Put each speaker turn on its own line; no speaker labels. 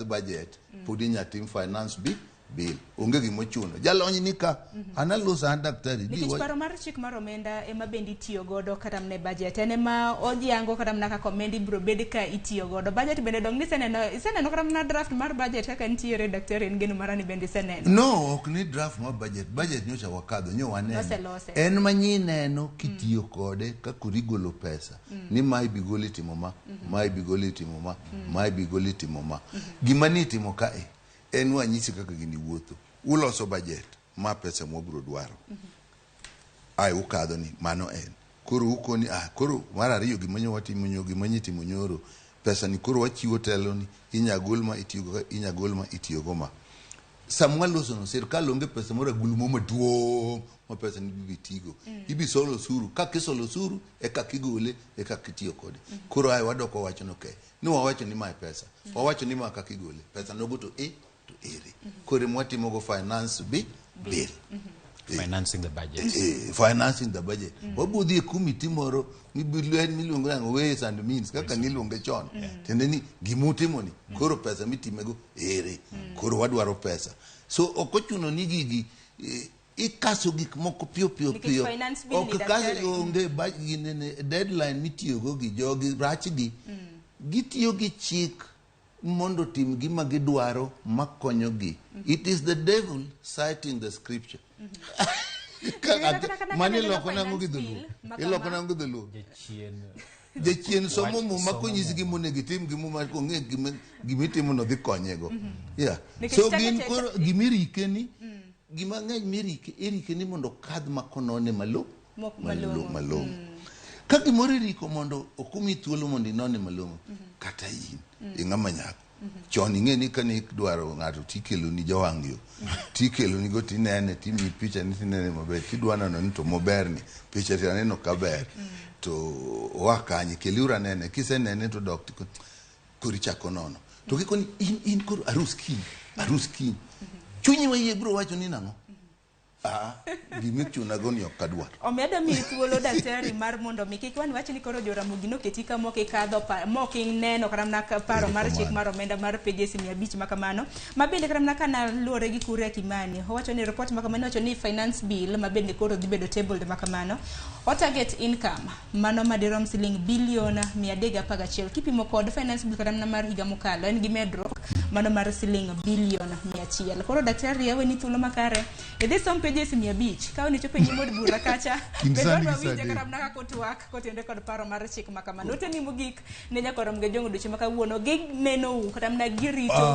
budget pod inya tim finance bill. Onge gima ochuno. Jalony ni ka an aloso an daktari. Di
Nikech paro mar chik mar omenda ema bende itiyo godo kata mana e budget. En ema odhiango kata mana kaka omenda ibiro bed ka itiyo godo. Budget bende dong' niseneno iseneno kata mana draft mar budget kaka nitiere daktari en geno mara ni bende iseneno.
No, ok ni draft mar budget. Budget nyocha wakadho, nyo waneno.
Noselose.
En ma nyineno kitiyo kode kaka igolo pesa. Ni ma ibigolo itimo ma, ma ibigolo itimo ma, ma ibigolo itimo ma. Gima ni itimo kae en wanyisi kaka gini wuotho. Uloso budget ma pesa mwabiro dwaro. Ai ukadho ni mano en. Koro ukoni ah koro mar ariyo gima nyo watimo nyo gima nyitimo nyoro pesa ni koro wachiwo telo ni inya gol ma itiyogo inya gol ma itiyogo ma. Sama waloso no sirkal onge pesa moro agulu mo maduong' ma pesa ni bibi tigo. Ibi solo osuru kaka isolo osuru e kaka igole e kaka itiyo kode. Koro ai wadok wawacho ni okay. Ni wawacho ni mae pesa. Wawacho ni ma kaka igole. Pesa nogo to e to ere. Koro ema watimogo finance bill.
Financing the budget.
Financing the budget. Wabudhi e committee moro miluongo nang'o ways and means kaka niluonge chon. Tiende ni gimutimo ni koro pesa mitimego ere. Koro wadwaro pesa. So ok ochuno ni gigi ikaso gik moko piyo piyo
Nikech
piyo.
finance bill ni
Ok kas
daktari.
onge ginene deadline mitiyogo gi jogi rachgi. Gitiyo gi chik mondo tim gima gidwaro makonyogi. It is the devil citing the scripture.
Kata
Mano
kaneno
iloko nang'o gi
finance
dholuo?
bill ma
Iloko
kama.
nang'o gi dholuo?
Jachien.
Jachien somo
Wach
muma
somo
konyisi
muma.
gima onego itim gi muma kong'e gima itimo no dhi konyego. Yeah.
Nikech
So
chake
gin koro gimirike ni gima ng'eny mirike irike ni mondo okadh ma konone malo
Mok
malong'o
malong'o.
malong'o. Ka gimoro iriko mondo ok omiyi thuolo mondo inone malong'o kata in ing'ama nyako chon ing'e ni kane idwaro ng'ato tikeloni jowang' yo tikeloni go tinene timiyi picha ni tinene maber tidwa neno ni to moberni picha to aneno ka ber to oa kanye keliuru anene kisenene to dok koro ichako nono to gikoni in koro arus kiny arus kiny chunyi maiye biro wacho ni nang'o ah gimichunago ni ok adwar.
Omiyo adwa miyi thuolo daktari mar mondo mi kik wan wach ni koro joramogi noketi ka mok ikadho mok ineno kata mana paro mar chik mar omenda mar pages 500 ma kamano. Ma bende kata mana ka luwore gi Kuria Kimani, owacho ni report ma kamano owacho ni finance bill ma bende koro dhi bedo tabled ma kamano, o target income mano madirom siling bilion 311 kipimo kod finance bill kata mana mar higa mokalo en gi medruok mano mar siling bilion 100. Koro daktari aweni thuolo makare idhi som pages 500 ka onichopo e nyim od bura kacha
Kind
bende
sani
wadwa
gi saa
winje
adek.
kata mana kaka otwak kotenore kod paro mar chik ma kamano. Oteni mogik ne nyakwar Ramogi Ajwang' odiochieng' ma kawuono ginenou kata mana girito.